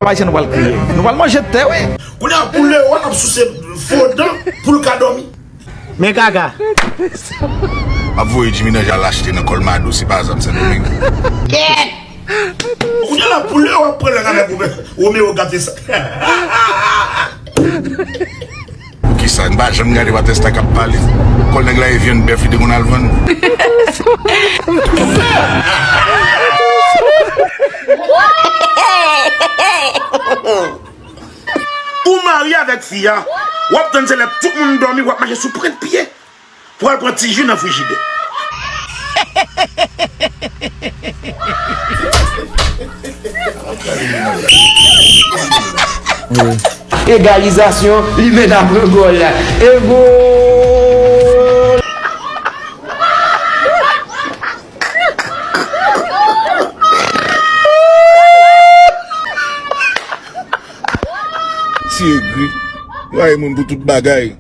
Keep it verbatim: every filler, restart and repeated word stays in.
Ayisyen, nou pral kriye. Nou pral manje tè, wi. Kounye a, pou Lewa ap souse fo dan pou l ka dòmi. Men kaka. M ap voye Jimmy Nanj al achte nan Colmado, se pa zam Sendomeng. Kèt! Kounye a la, pou Lewa ap pran lang avèk Romeo, Romeo gate sa. Poukisa m pa janm gade Batèsta k ap pale? Kòl nèg la e vyann bèf li te konn al vann. Ou marye avèk fi a, w ap tann se lè tout moun dòmi w ap mache sou prent pye pou al pran ti ji nan frijidè. Egalizasyon, Limena pran gòl. E gòl! Ti egri. Yo ay moun pou tout bagay.